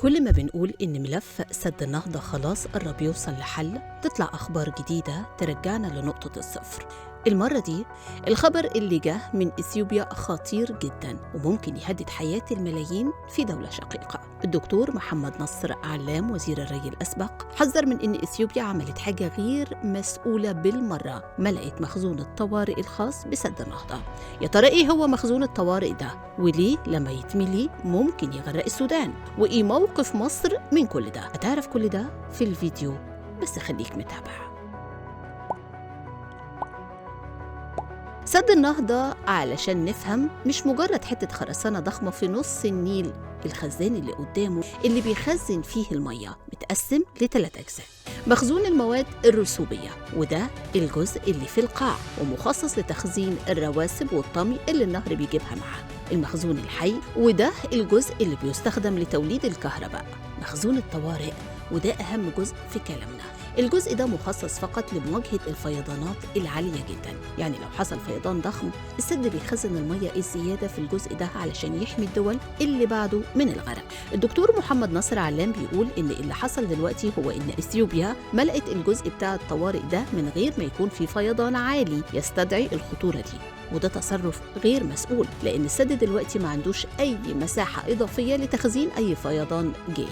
كل ما بنقول إن ملف سد النهضة خلاص قرب يوصل لحل، تطلع أخبار جديدة ترجعنا لنقطة الصفر. المرة دي الخبر اللي جه من إثيوبيا خطير جدا وممكن يهدد حياة الملايين في دولة شقيقة. الدكتور محمد نصر علام وزير الري الأسبق حذر من إن إثيوبيا عملت حاجة غير مسؤولة بالمرة، ملأت مخزون الطوارئ الخاص بسد النهضة. يا ترى إيه هو مخزون الطوارئ ده؟ وليه لما يتملي ممكن يغرق السودان؟ وإيه موقف مصر من كل ده؟ هتعرف كل ده في الفيديو، بس خليك متابع. سد النهضة علشان نفهم مش مجرد حتة خرسانة ضخمة في نص النيل. الخزان اللي قدامه اللي بيخزن فيه المية متقسم لثلاث أجزاء. مخزون المواد الرسوبية، وده الجزء اللي في القاع ومخصص لتخزين الرواسب والطمي اللي النهر بيجيبها معاه. المخزون الحي، وده الجزء اللي بيستخدم لتوليد الكهرباء. مخزون الطوارئ، وده أهم جزء في كلامنا. الجزء ده مخصص فقط لمواجهة الفيضانات العالية جدا، يعني لو حصل فيضان ضخم السد بيخزن المية الزيادة في الجزء ده علشان يحمي الدول اللي بعده من الغرق. الدكتور محمد نصر علام بيقول إن اللي حصل دلوقتي هو إن إثيوبيا ملأت الجزء بتاع الطوارئ ده من غير ما يكون في فيضان عالي يستدعي الخطورة دي، وده تصرف غير مسؤول لأن السد دلوقتي ما عندوش أي مساحة إضافية لتخزين أي فيضان جاي.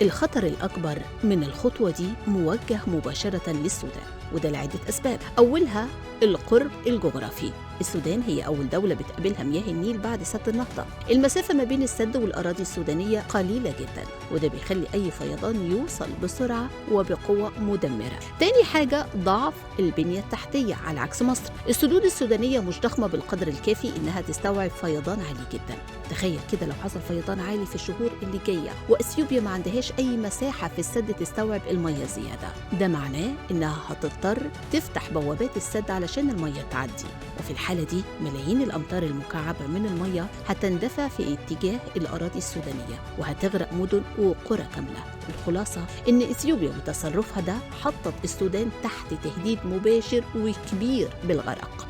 الخطر الأكبر من الخطوة دي موجه مباشرة للسودان، وده لعدة أسباب. أولها القرب الجغرافي. السودان هي أول دولة بتقابلها مياه النيل بعد سد النهضة. المسافة ما بين السد والأراضي السودانية قليلة جدا، وده بيخلي أي فيضان يوصل بسرعة وبقوة مدمرة. تاني حاجة ضعف البنية التحتية. على عكس مصر، السدود السودانية مش ضخمة بالقدر الكافي إنها تستوعب فيضان عالي جدا. تخيل كده لو حصل فيضان عالي في الشهور اللي جاية وإثيوبيا ما عندهاش أي مساحة في السد تستوعب المية زيادة، ده معناه إنها هتضطر تفتح بوابات السد علشان المية تعدي، وفي الحالة دي ملايين الأمتار المكعبة من المية هتندفع في اتجاه الأراضي السودانية وهتغرق مدن وقرى كاملة. الخلاصة إن إثيوبيا بتصرفها ده حطت السودان تحت تهديد مباشر وكبير بالغرق.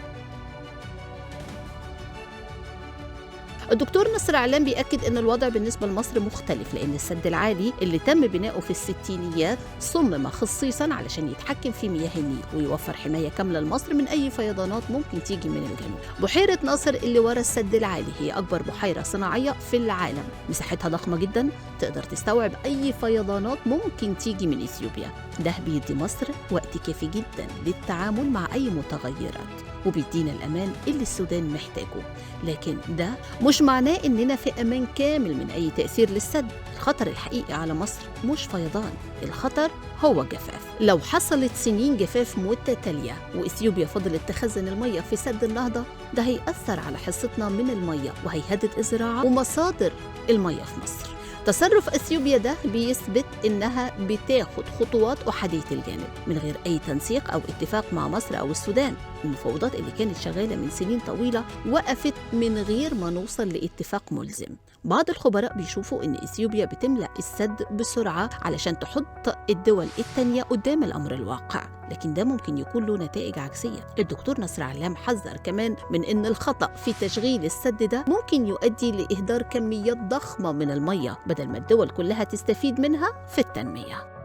الدكتور نصر علام بيأكد أن الوضع بالنسبة لمصر مختلف، لأن السد العالي اللي تم بناؤه في الستينيات صمم خصيصا علشان يتحكم في مياه النيل ويوفر حماية كاملة لمصر من أي فيضانات ممكن تيجي من الجنوب. بحيرة ناصر اللي ورا السد العالي هي أكبر بحيرة صناعية في العالم، مساحتها ضخمة جدا تقدر تستوعب أي فيضانات ممكن تيجي من إثيوبيا. ده بيدي مصر وقت كافي جدا للتعامل مع أي متغيرات وبيدينا الأمان اللي السودان محتاجه، لكن ده مش معناه إننا في أمان كامل من أي تأثير للسد. الخطر الحقيقي على مصر مش فيضان، الخطر هو جفاف. لو حصلت سنين جفاف متتالية وإثيوبيا فضلت تخزن المية في سد النهضة، ده هيأثر على حصتنا من المية وهيهدد الزراعة ومصادر المية في مصر. تصرف أثيوبيا ده بيثبت إنها بتاخد خطوات أحادية الجانب من غير أي تنسيق أو اتفاق مع مصر أو السودان. المفاوضات اللي كانت شغالة من سنين طويلة وقفت من غير ما نوصل لاتفاق ملزم. بعض الخبراء بيشوفوا إن إثيوبيا بتملأ السد بسرعة علشان تحط الدول التانية قدام الأمر الواقع، لكن ده ممكن يكون له نتائج عكسية. الدكتور نصر علام حذر كمان من إن الخطأ في تشغيل السد ده ممكن يؤدي لإهدار كميات ضخمة من المية بدل ما الدول كلها تستفيد منها في التنمية.